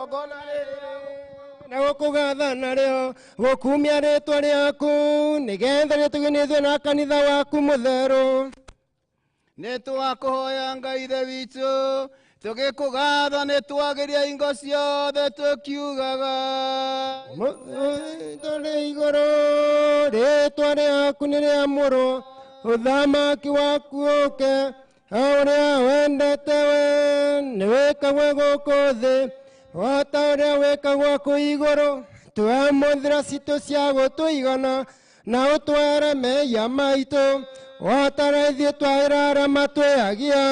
Igongona na gũkũgatha narĩo gũkumia rĩtwa rĩaku nĩgetha rĩtũgenithio na kanitha waku mũtheru. Nĩ twakũhoya Ngai Ithe witũ tũgĩkũgatha nĩ twagĩria ingo ciothe tũkiugaga tũrĩ igũrũ rĩtwa rĩaku nĩ rĩamũrwo ũthamaki waku ũke o ũrĩa wendete we nĩ wĩkagwo gũkũ thĩ o ta ũrĩa wĩkagwo kũu igũrũ. Tũhe mũthĩra citũ cia gũtũigana na ũtwere mehia maitũ o ta ũrĩa ithuĩ twahĩra arĩa matwĩhagia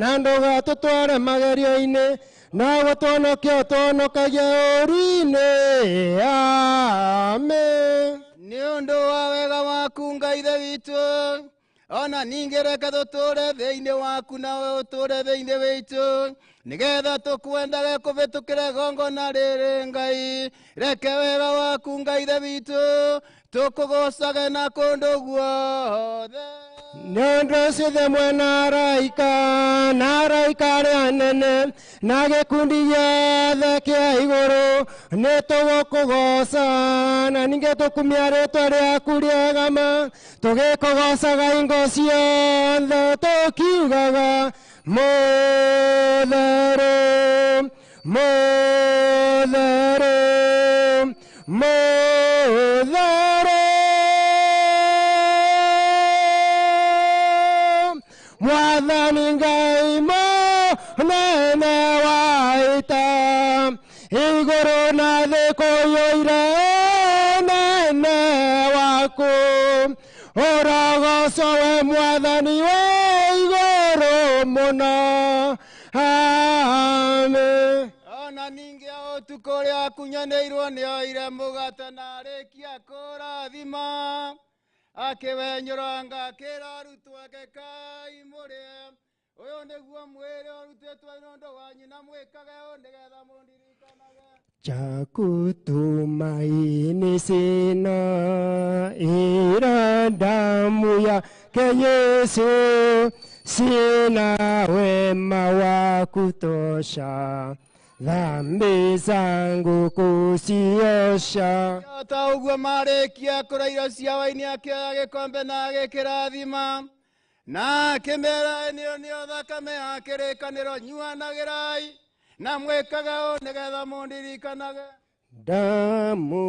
na ndũgatũtware magerio-inĩ no gũtũhonokia ũtũhonokagie ũũru-inĩ. Amen. Nĩ ũndũ wa wega waku Ngai Ithe witũ ona ningĩ reke tũtũũre thĩinĩ waku nawe ũtũũre thĩinĩ witũ nĩgetha tũkwendage kũhĩtũkĩra igongona rĩrĩ Ngai. Reke wega waku Ngai Ithe witũ tũkũgocage na kũndũ guothe. Nĩ ũndũ ũcio ithe mwena araika na araika arĩa anene na gĩkundi gĩothe kĩa igũrũ nĩ tũgũkũgoca na ningĩ tũkumia rĩtwa rĩaku rĩega ma tũgĩkũgocaga ingo ciothe tũkiugaga mũtheru mũtheru mũtheru Mwathani Ngai mũnene wa ita igũrũ na thĩ kũiyũire ũnene waku ũrogocwo we Mwathani wĩ igũrũ mũno. Amen. Ona ningĩ ũtukũ ũrĩa akunyanĩirwo nĩoire mũgate na arĩkia kũrathima akĩwenyũranga akĩra arutwo ake kai mũrĩe ũyũ nĩguo mwĩrĩ ũrutĩtwo nĩ ũndũ wanyu na mwĩkage ũũ nĩgetha mũndirikanage. Cha kutumaini sina ila damu yake Yesu, sina wema wa kutosha dhambi zangu kuziosha. Ta ũguo marĩkia kũrĩa irio cia waini akĩoya gĩkombe na agĩkĩrathima na akĩmera ĩno nĩyo thakame ya kĩrĩkanĩro nyuanagĩrai na mwĩkage ũũ nĩgetha mũndirikanage. Damu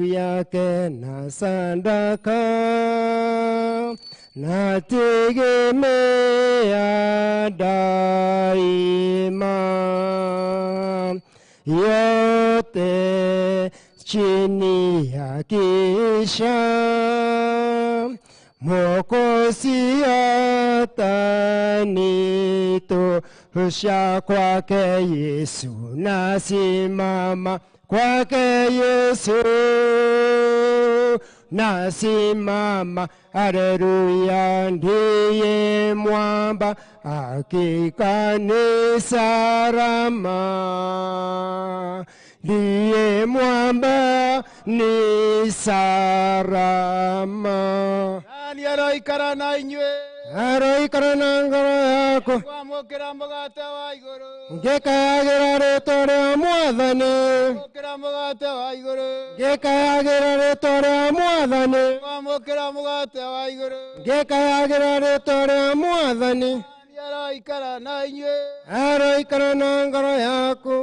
yake na sadaka nategemea daima, yote chini ya kisha Mwokozi atanitosha. Kwake Yesu nasimama, kwake Yesu nasimama. Haleluya, ndiye mwamba, hakika ni salama. Ndiye mwamba ni salama. Nani aroikara na inyuĩ? Aroikara na ngoro yako. Kwamũkĩra mũgate wa igũrũ. Ngĩkayagĩra rĩtwa rĩa Mwathani. Kwamũkĩra mũgate wa igũrũ. Ngĩkayagĩra rĩtwa rĩa Mwathani. Kwamũkĩra mũgate wa igũrũ. Ngĩkayagĩra rĩtwa rĩa Mwathani. Nani aroikara na inyuĩ? Aroikara na ngoro yaku.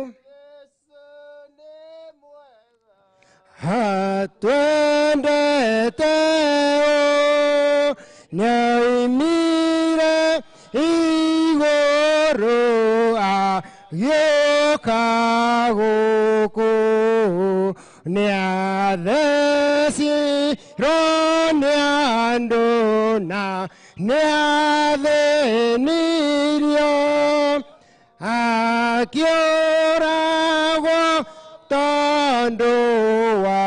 Hatwendete nĩoimire igũrũ agĩũka gũkũ nĩathecirwo nĩ andũ na nĩathĩnirio akĩũragwo tondũ wa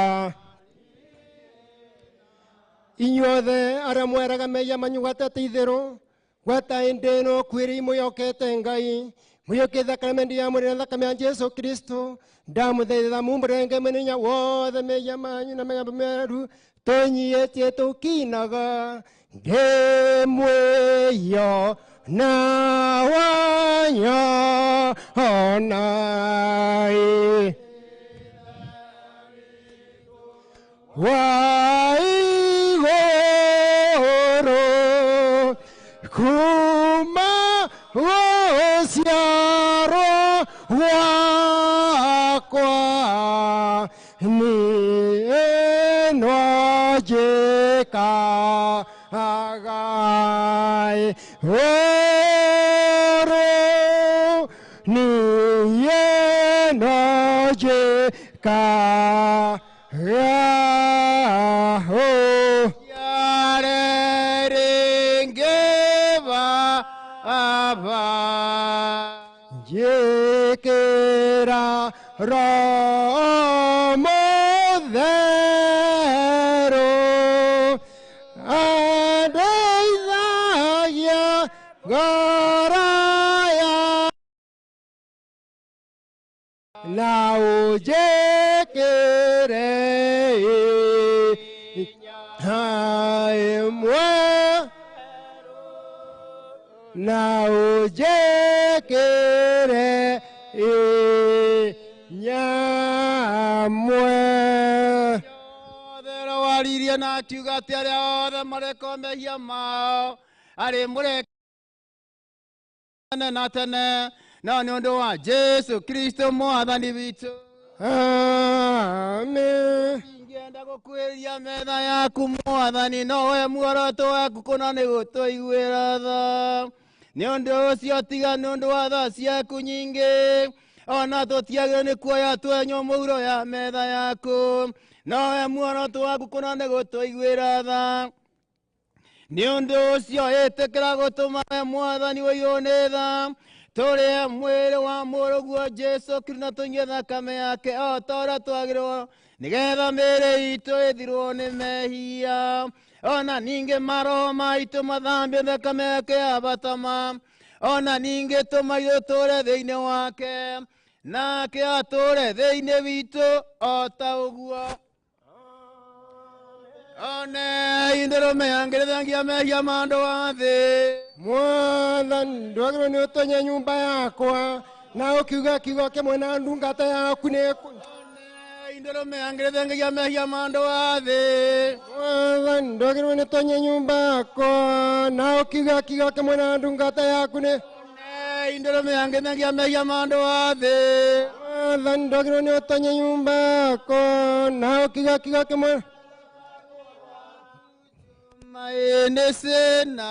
inyuothe arĩa mweraga mehia manyu gwatete itherũ gwata hĩndĩ ĩno kwĩrĩ mwĩhokete Ngai mwĩhokete thakame ya mwĩrĩ na thakame ya Jesu Kristo ndamũthaitha mumbũrenge mũthenya wothe mehia manyu na mĩgambo mĩeru tũnyiĩtie tũkinaga ndĩ mwĩyo na wanyona wa igoro kuma gũciarwo gwakwa niĩ no njĩkaga ũũru, niĩ no njĩkaga ũũru. Njĩkĩra Roho Mũtheru andeithagia ngoro ya na ũnjĩkĩre hinya ĩmwe na ũnjĩkĩre hinya mwe. Thero waririe na akiuga atĩ arĩa othe marekwo mehia mao arĩ mũreke tene na tene, no nĩ ũndũ wa Jesu Kristo mwathani witũ. Amen. Ingĩenda gũkuhĩrĩria metha yaku mwathani, no we muoroto waku kũna nĩ gũtũiguĩra tha. Nĩ ũndũ ũcio tiga nĩ ũndũ wa tha ciaku nyingĩ, ona tũtiagĩrĩirwo nĩ kuoya twenywo mũhuro ya metha yaku, no we muoroto waku kũna nĩ gũtũiguĩra tha. Nĩ ũndũ ũcio ĩtĩkĩra gũtũma we mwathani ũiyũrwo nĩ tha, tũrĩe mwĩrĩ wa mũrũguo Jesu Kristo na tũnyue thakame yake o ta ũrĩa twagĩrĩirwo, nĩgetha mĩĩrĩ itũ ĩthirwo nĩ mehia, ona ningĩ maroho maitũ mathambio thakame yake ya batama, ona ningĩ tũma ithuĩ tũũre thĩinĩ wake, nake atũũre thĩinĩ witũ o ta ũguo. One indũrũme yangĩrĩthangia mehia ma andũ a thĩ. Mwathani, ndwagĩrĩirwo nĩ ũtonye nyũmba yakwa na ũkiuga kiugo kĩmwe na ndungata yaku nĩ Indũrũme yangĩrĩthangia mehia ma andũ a thĩ. Mwathani, ndwagĩrĩirwo nĩ ũtonye nyũmba yakwa na ũkiuga kiugo kĩmwe na ndungata yaku nĩ Indũrũme yangĩrĩthangia mehia ma andũ a thĩ. Mwathani, ndwagĩrĩirwo nĩ ũtonye nyũmba yakwa na ũkiuga kiugo kĩmwe Maene sena.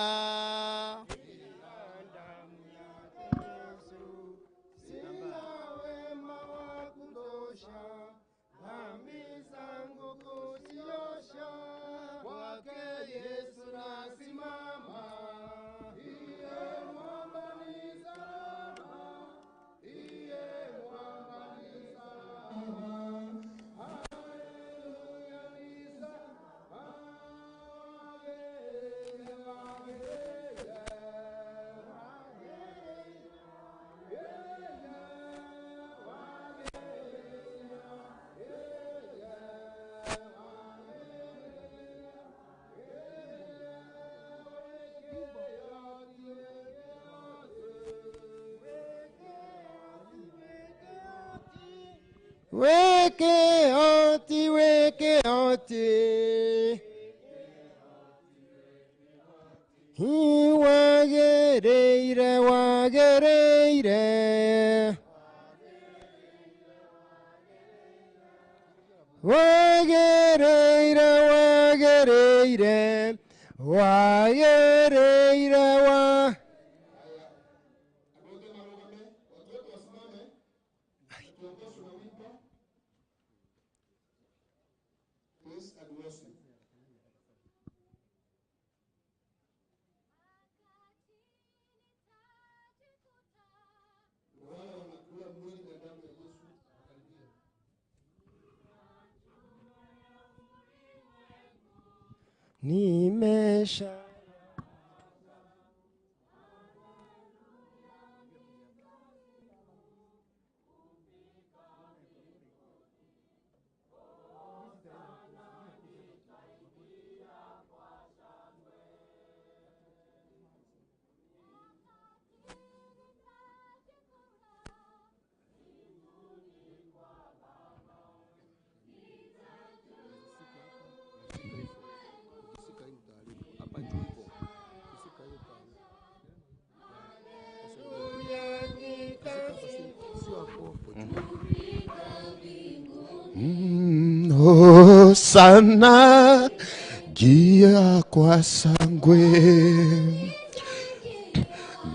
Weke oti, weke oti. Wagereire, wagereire. Wagereire, wagereire. Wagereire, wa. Nimesha Hosana gia kwa sangwe,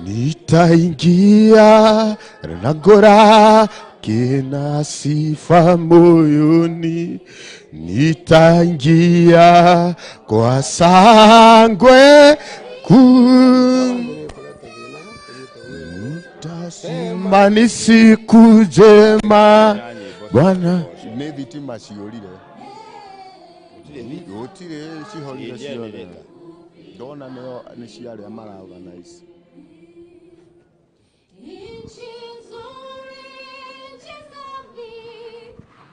nitaingia lango lake na sifa moyoni, nitaingia kwa sangwe kuu. Nitasema ni siku njema Bwana. Nä thitima ciårire, gũtirĩ, cihorire ciothe, ndona nĩo nĩ ciarĩa maraorganize. Nchi nzuri, nchi safi,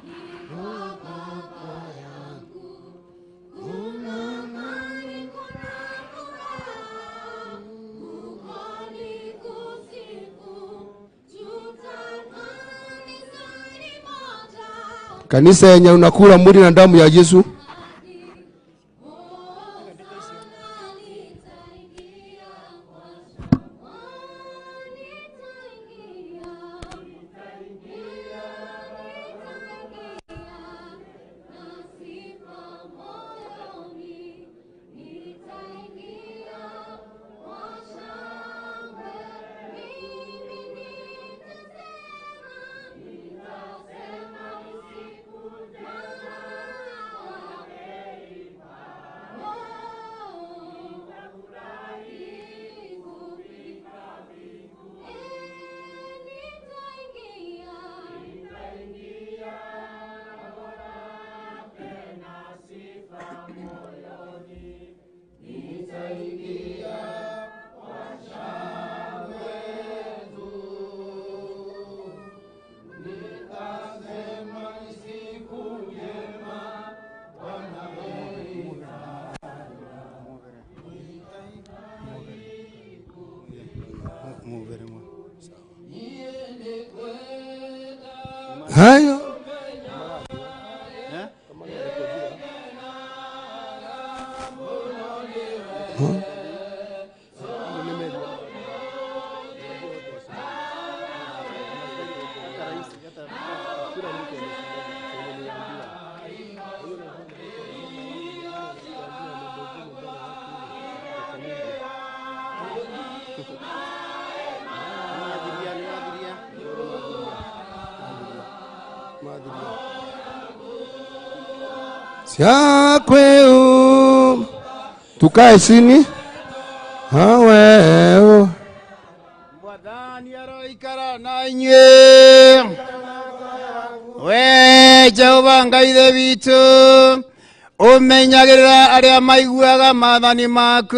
ni kwa Baba yangu. Kuna amani, kuna furaha, huko ni kusifu. Tutakaa sani moja. Kanisa yenye unakula mwili na damu ya Yesu. Hosana, nitaingia kwa nitaingia, nitaingia na sifa moyoni, nitaingia kwa shangwe. Mimi nitasema, nitasema usiku na nitaingia Hayo. Siakweu. Tukae chini. Haweo. Mwathani aroikara na inyuĩ. We Jehova Ngai Ithe witũ, ũmenyagĩrĩra arĩa maiguaga maathani maku,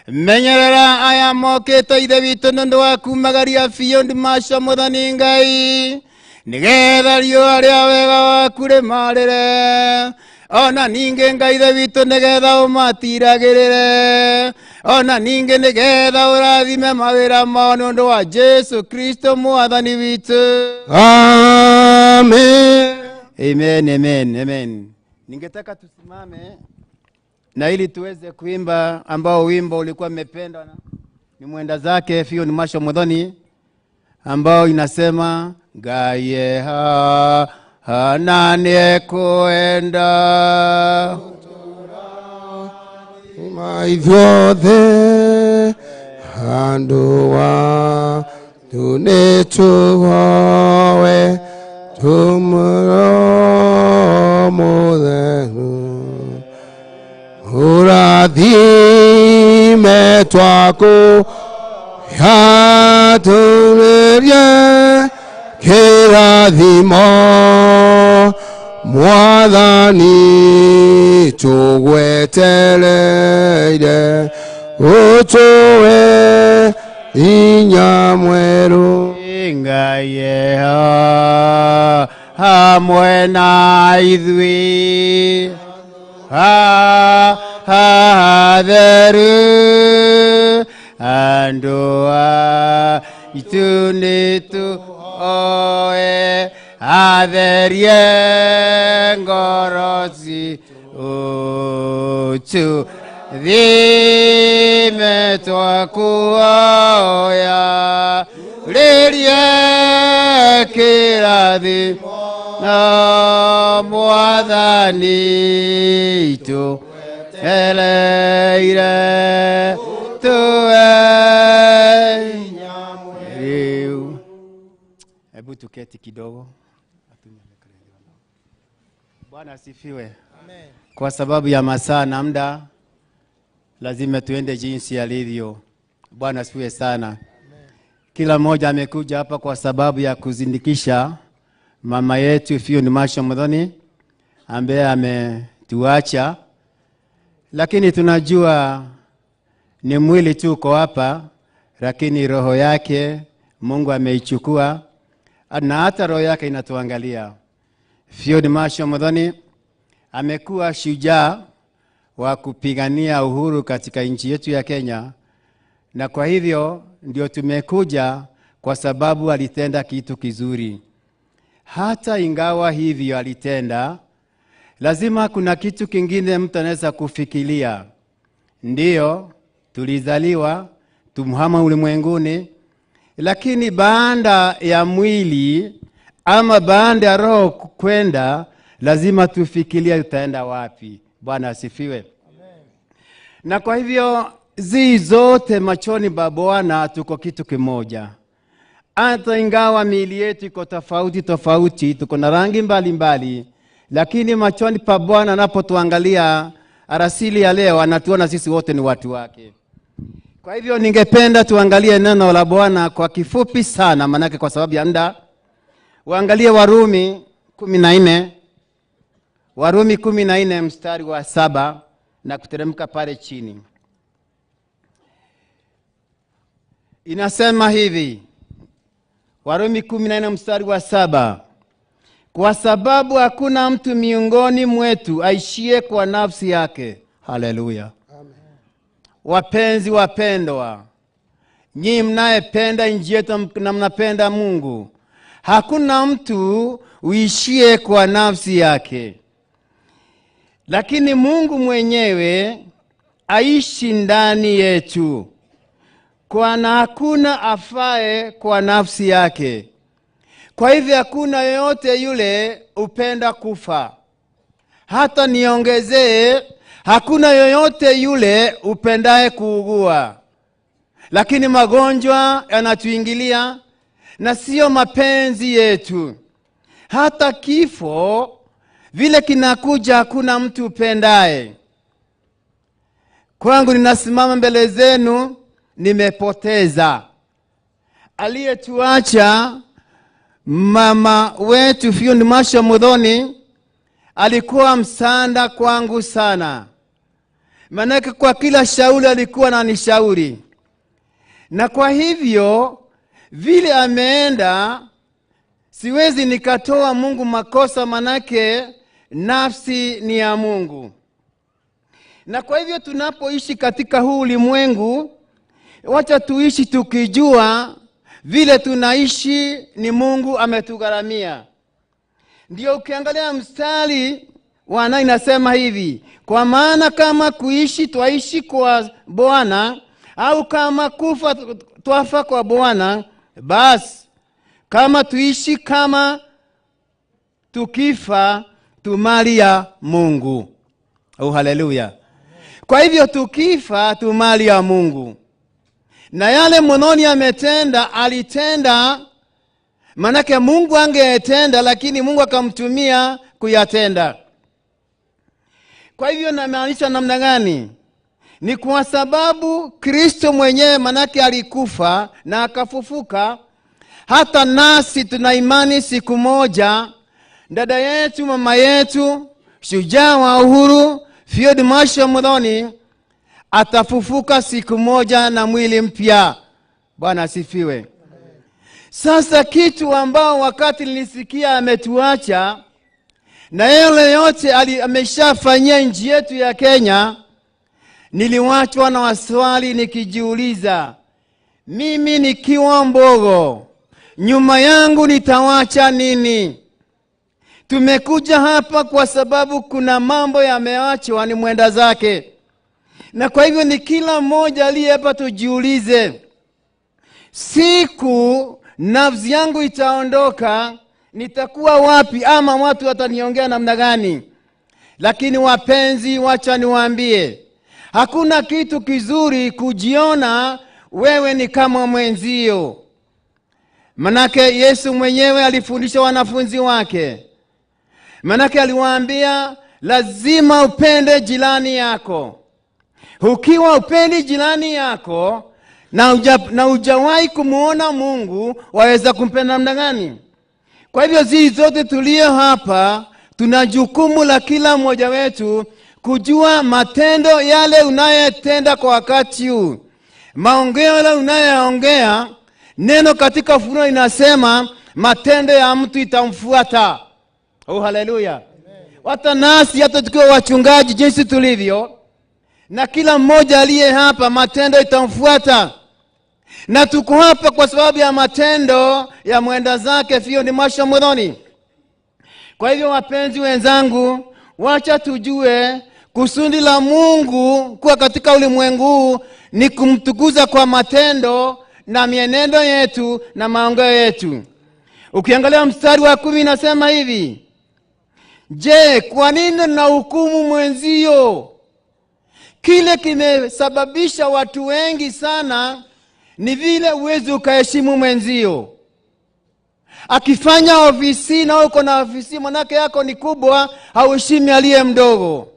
menyerera aya mokĩte Ithe witũ nĩ ũndũ wa kumagaria biũ ndimacio Mwathani Ngai, nĩgetha riũa rĩa wega waku rĩmarĩre, ona ningĩ Ngai Ithe witũ nĩgetha ũmatiragĩrĩre, ona ningĩ nĩgetha ũrathime mawĩra mao nĩ ũndũ wa Jesu Kristo Mwathani witũ. Amen. Amen, amen, amen. Ningetaka tusimame na ili tuweze kuimba ambao wimbo ulikuwa mmependwa na ni mwenda zake Fion Masho Muthoni ambao inasema Ngaye ha hanane kuenda Maithuothe handu wa tunituhowe tumuro mutheru urathime twaku yaturirie kirathimo Mwathani tugwetereire utuwe inya mweru. Ngaye ha hamwe na ithuĩ ha hatheru andũ a itu nĩtũhoe atherie ngoro citũ thime twakuoya rĩrie Kĩrathimo na Mwathani twetereire tuwe rĩu. Hebu tuketi kidogo. Bwana asifiwe. Kwa sababu ya masaa na muda, lazima tuende jinsi yalivyo. Bwana asifiwe sana. Kila mmoja amekuja hapa kwa sababu ya kusindikisha mama yetu Field Marshal Muthoni ambaye ametuacha, lakini tunajua ni mwili tu uko hapa, lakini roho yake Mungu ameichukua na hata roho yake inatuangalia. Field Marshal Muthoni amekuwa shujaa wa kupigania uhuru katika nchi yetu ya Kenya, na kwa hivyo ndio tumekuja kwa sababu alitenda kitu kizuri. Hata ingawa hivyo alitenda, lazima kuna kitu kingine mtu anaweza kufikiria. Ndiyo, tulizaliwa tumhama ulimwenguni, lakini baada ya mwili ama baada ya roho kwenda, lazima tufikirie tutaenda wapi. Bwana asifiwe. Na kwa hivyo zi zote machoni pa Bwana tuko kitu kimoja. Hata ingawa miili yetu iko tofauti tofauti, tuko na rangi mbalimbali, lakini machoni pa Bwana anapotuangalia arasili ya leo, anatuona sisi wote ni watu wake. Kwa hivyo ningependa tuangalie neno la Bwana kwa kifupi sana, manake kwa sababu ya muda. Uangalie Warumi 14, Warumi 14 mstari wa 7 na kuteremka pale chini. Inasema hivi, Warumi 14 mstari wa 7: kwa sababu hakuna mtu miongoni mwetu aishie kwa nafsi yake. Haleluya. Wapenzi wapendwa, nyinyi mnayependa nchi yetu na mnapenda Mungu, hakuna mtu uishie kwa nafsi yake, lakini Mungu mwenyewe aishi ndani yetu. Kwa na hakuna afae kwa nafsi yake. Kwa hivyo hakuna yoyote yule upenda kufa. Hata niongezee, hakuna yoyote yule upendaye kuugua. Lakini magonjwa yanatuingilia na sio mapenzi yetu. Hata kifo vile kinakuja, hakuna mtu upendaye. Kwangu ninasimama mbele zenu, nimepoteza. Aliyetuacha mama wetu Field Marshal Muthoni alikuwa msaada kwangu sana. Manake kwa kila shauri alikuwa ananishauri. Na kwa hivyo vile ameenda, siwezi nikatoa Mungu makosa, manake nafsi ni ya Mungu. Na kwa hivyo tunapoishi katika huu ulimwengu, wacha tuishi tukijua vile tunaishi ni Mungu ametugharamia. Ndio ukiangalia mstari wa 9 inasema hivi, kwa maana kama kuishi twaishi kwa Bwana, au kama kufa twafa kwa Bwana, basi kama tuishi kama tukifa tumali ya Mungu. Oh, haleluya. Kwa hivyo tukifa tumali ya Mungu. Na yale Muthoni ametenda, alitenda manake Mungu angetenda, lakini Mungu akamtumia kuyatenda. Kwa hivyo namaanisha namna gani? Ni kwa sababu Kristo mwenyewe manake alikufa na akafufuka. Hata nasi tuna imani siku moja dada yetu, mama yetu, shujaa wa uhuru Field Marshal Muthoni atafufuka siku moja na mwili mpya. Bwana asifiwe. Sasa kitu ambao wakati nilisikia ametuacha na yale yote ameshafanyia nchi yetu ya Kenya, niliwachwa na waswali nikijiuliza, mimi nikiwa mbogo, nyuma yangu nitawacha nini? Tumekuja hapa kwa sababu kuna mambo yameachwa ni mwenda zake. Na kwa hivyo ni kila mmoja aliye hapa tujiulize, siku Nafsi yangu itaondoka, nitakuwa wapi? Ama watu wataniongea namna gani? Lakini wapenzi, wacha niwaambie, hakuna kitu kizuri kujiona wewe ni kama mwenzio. Manake Yesu mwenyewe alifundisha wanafunzi wake, manake aliwaambia lazima upende jirani yako. Ukiwa upendi jirani yako na hujawahi kumuona Mungu, waweza kumpenda namna gani? Kwa hivyo sisi zote tulio hapa tuna jukumu la kila mmoja wetu kujua matendo yale unayetenda kwa wakati huu, maongeo yale unayoongea. Neno katika Ufunuo inasema matendo ya mtu itamfuata. Oh, haleluya! Hata nasi hata tukiwa wachungaji jinsi tulivyo, na kila mmoja aliye hapa, matendo itamfuata na tuko hapa kwa sababu ya matendo ya mwenda zake Phioney Mwasha Muthoni. Kwa hivyo wapenzi wenzangu, wacha tujue kusudi la Mungu kuwa katika ulimwengu huu ni kumtukuza kwa matendo na mienendo yetu na maongeo yetu. Ukiangalia mstari wa 10 inasema hivi: je, kwa nini na hukumu mwenzio? Kile kimesababisha watu wengi sana ni vile uwezi ukaheshimu mwenzio. Akifanya ofisi na uko na ofisi, manake yako ni kubwa, hauheshimu aliye mdogo.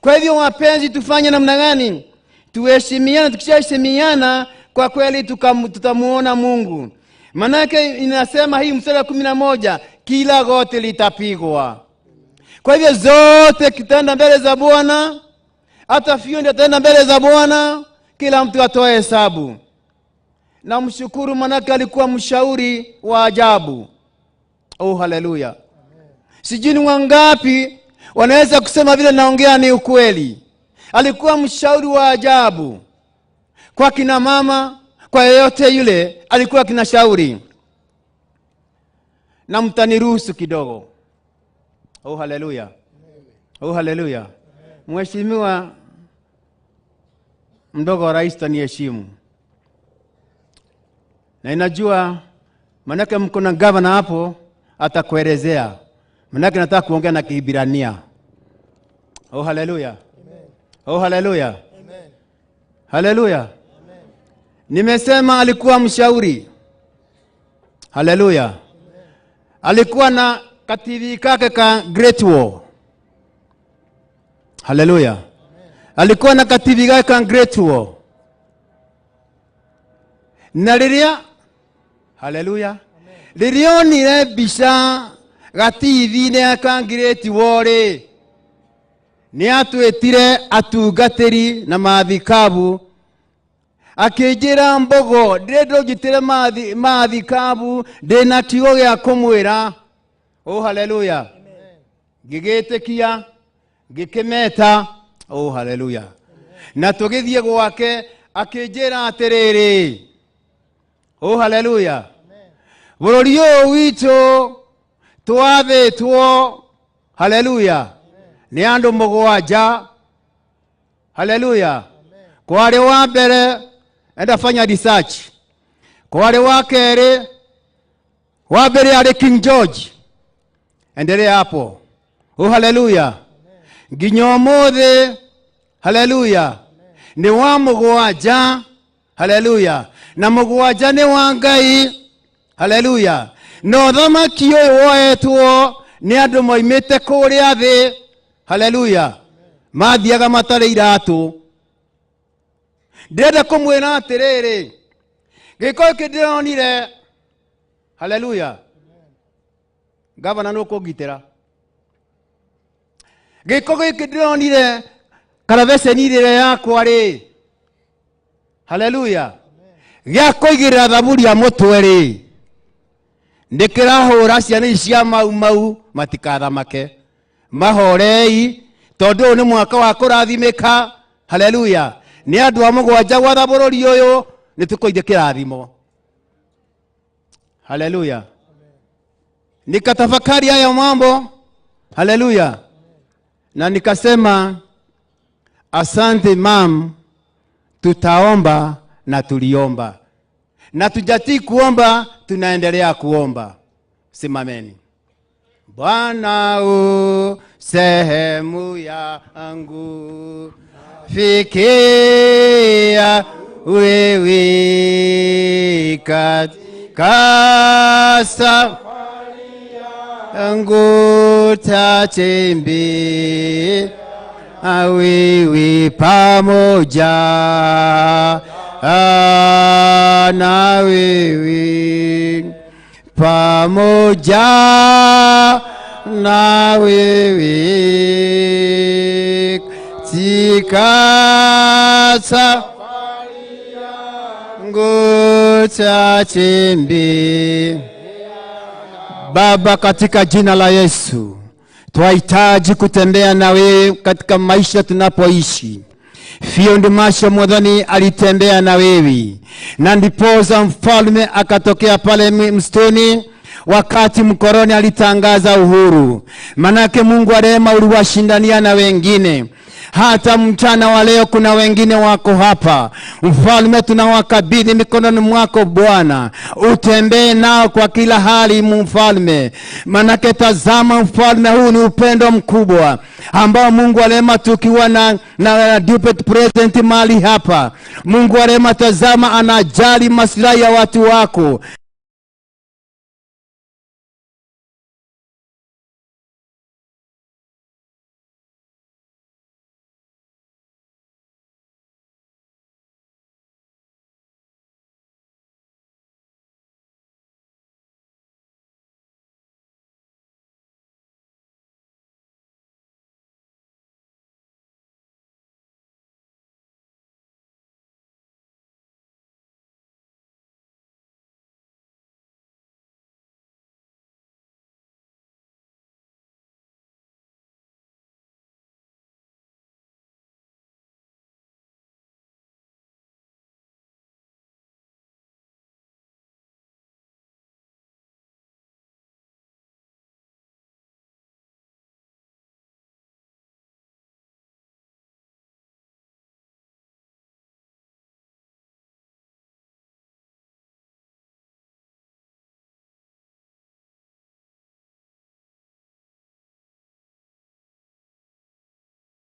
Kwa hivyo wapenzi, tufanye namna gani? Tuheshimiane. Tukishaheshimiana kwa kweli tutamuona Mungu. Manake inasema hii mstari wa 11, kila goti litapigwa. Kwa hivyo zote kitaenda mbele za Bwana, hata Phioney ataenda mbele za Bwana, kila mtu atoe hesabu. Namshukuru manake alikuwa mshauri wa ajabu. Oh, haleluya! Sijui ni wangapi wanaweza kusema vile naongea ni ukweli. Alikuwa mshauri wa ajabu kwa kina mama, kwa yeyote yule alikuwa kinashauri. Na mtaniruhusu kidogo. Oh, haleluya! Oh, haleluya! Mheshimiwa mdogo wa rais, taniheshimu na inajua manake mko na gavana hapo atakuelezea, manake nataka kuongea na Kiebrania. Oh, haleluya! Oh, haleluya! Haleluya! Nimesema alikuwa mshauri. Haleluya! Alikuwa na kativi kake ka Great Wall. Haleluya! Alikuwa na kativi kake ka Great Wall. Na rĩrĩa, haleluya, rĩrĩa onire mbica gativi-inĩ ka Great Wall rĩ, nĩ atwĩtire atungatĩri na mathikabu, akĩnjĩra, "Mbogo, ndĩrenda ũnjĩtĩre mathikabu, ndĩna kiugo gĩa kũmwĩra." Oh, haleluya! Ngĩgĩtĩkia, ngĩkĩmeta. Oh, haleluya! Na tũgĩthiĩ gwake, akĩnjĩra atĩrĩrĩ, oh, haleluya, bũrũri ũyũ witũ twathĩtwo, haleluya, nĩ andũ 7. Haleluya! Kwarĩ wa mbere, enda fanya research, kwarĩ wa kerĩ, wa mbere arĩ King George, endelea hapo. Oh, haleluya! Nginya ũmũthĩ, haleluya, nĩ wa 7. Haleluya! Na 7 nĩ wa Ngai. Haleluya! Na ũthamaki ũyũ woetwo nĩ andũ moimĩte kũrĩa thĩ. Haleluya! Mathiaga matarĩ iratũ. Ndĩrenda kũmwĩra atĩrĩrĩ, gĩko gĩkĩ ndĩronire, haleluya, gavana nũkũngitĩra, gĩko gĩkĩ ndĩronire karabeceni rĩrĩa yakwa rĩ, haleluya, gĩa kũigĩrĩra thaburia mũtwe rĩ, nĩ kĩrahũra ciana ici cia Mau Mau matikathamake. Mahorei, tondũ ũyũ nĩ mwaka wa kũrathimĩka. Haleluya! Nĩ andũ a 7 gwatha bũrũri ũyũ, nĩ tũkũithie kĩrathimo. Haleluya! Nikatafakari hayo mambo, haleluya, na nikasema, "Asante mam, tutaomba." Na tuliomba. Na tujatii kuomba, tunaendelea kuomba. Simameni. Bwana u sehemu yangu, fikia wewe katika safari yangu, tatembea wewe pamoja na wewe pamoja na wewe katika safari yangu tatembea. Baba, katika jina la Yesu, twahitaji kutembea na wewe katika maisha tunapoishi. Field Marshal Mwathani alitembea na wewe, na ndiposa mfalme akatokea pale msituni wakati mkoroni alitangaza uhuru. Manake Mungu wa rehema uliwashindania na wengine. Hata mchana wa leo kuna wengine wako hapa. Mfalme, tunawakabidhi mikononi mwako Bwana, utembee nao kwa kila hali mfalme. Manake tazama mfalme, huu ni upendo mkubwa ambao Mungu wa rehema, tukiwa na deputy president mahali hapa, Mungu wa rehema, tazama anajali maslahi ya watu wako.